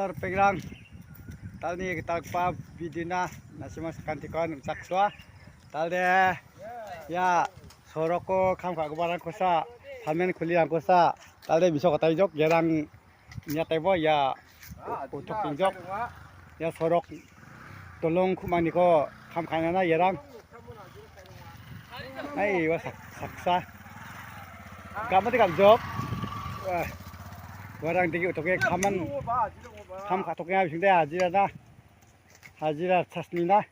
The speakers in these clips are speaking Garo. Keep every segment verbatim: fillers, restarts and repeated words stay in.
Ripengrang, talni gitalgipa bidina, nasima sakantiko ning·chaksoa. Talde, ia soroko kam ka·giparangkosa, samen kulirangkosa, talde bisok gataijok, gerang niataibo, ia u-, utok pinjok, ia sorok dolong ku·maniko kam ka·enana iarang. Ai, ua sak-, saksa. Gam·ode gam·jok. Wah. Uarang digi utoke kaman kam ka·tokenga bisingde hajirana. Hajira chasnina.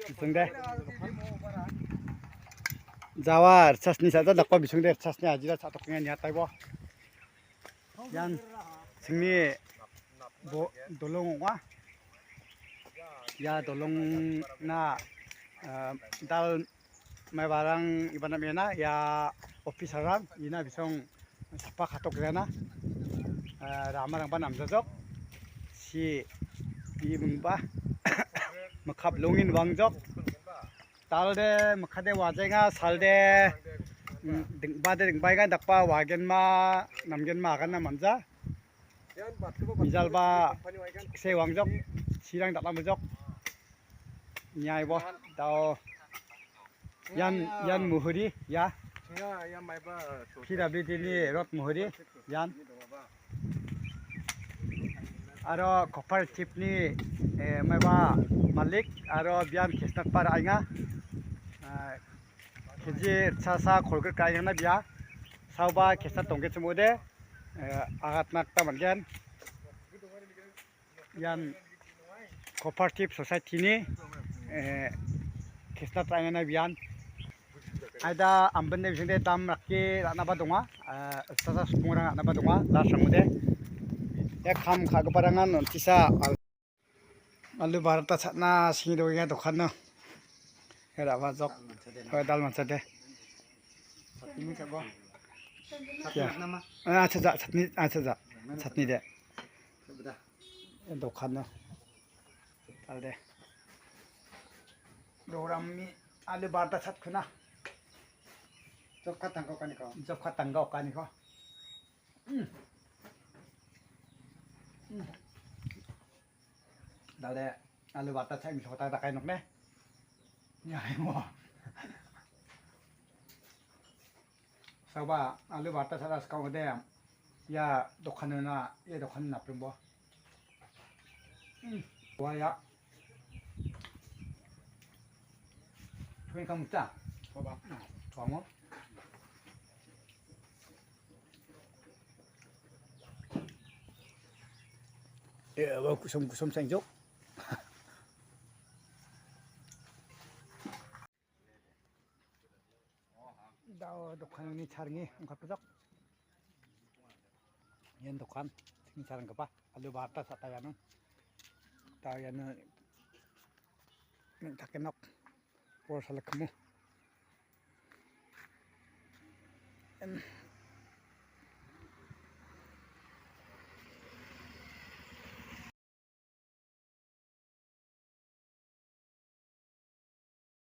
Bisingde. Jawa chasni sa·ja dakba bisingde chasni hajira sa·tokenga niataibo. Ian chingni bo-, dolong ong·a. Ia dolongna, ah, dal maibarang iba namena, ia officer-rang ina bisong sapa katok iana, ah, ramarangba namjajok. Si bimingba mekap longin wangjok. Talde, mikkade wajenga, salde, mm, ding-, bade dingbaenga dakba wagenma, namgenma aganna manja. Mijalba, se wangjok, sirang dakna mojok. Niaibo, dao. Ian, ian muhuri, ia. P W D ni road muhuri, ian. Aro cooperative ni, eh, maiba malik, aro bian kesnat par ainga. Eh, K G ritchasa kolgrik ka·engrangna bia. Saoba kesnat tonggenchim ong·ode, eh, agatna gita man·gen. Ian Cooperative Society-ni, eh, kesnat ra·engrangna bian. Aida ambende bisingde dam rake ra·naba donga. Eh, ritchasa supungrang ra·naba donga, last rangode. Ia kam ka·giparangan on·tisa al-, alu barata cha·na senge dongenga dokano. Ia ra·bajok. Dal manchade. Oi, dal manchade. Chatni ka·bo. Ia. Chatni ka·nama? Ah, acha, acha, chatni, acha, acha. Chatni de. Ka·bo da. Ia dokano. Talde. Doramni alu barata chatkuna. Job card tangka okaniko. Job card tangka okaniko. Hmm. Hmm. Dale, alu barata chai misok ta dakai nok ne. Ya, mo. Saoba, alu barata sara skang de. Ya, dokan na, ya dokan na prumbo. Hmm. Wah, ya. Tuan kamu ta? Coba. Nah, kamu. Eh, kusum-kusum sengjok. Dao dokanni charngi ongkatpajak. Ian dokan, chingni charanggipa, alu barata sa·ta iano. Ta iano neng·take nok. Bor salakimo. Em,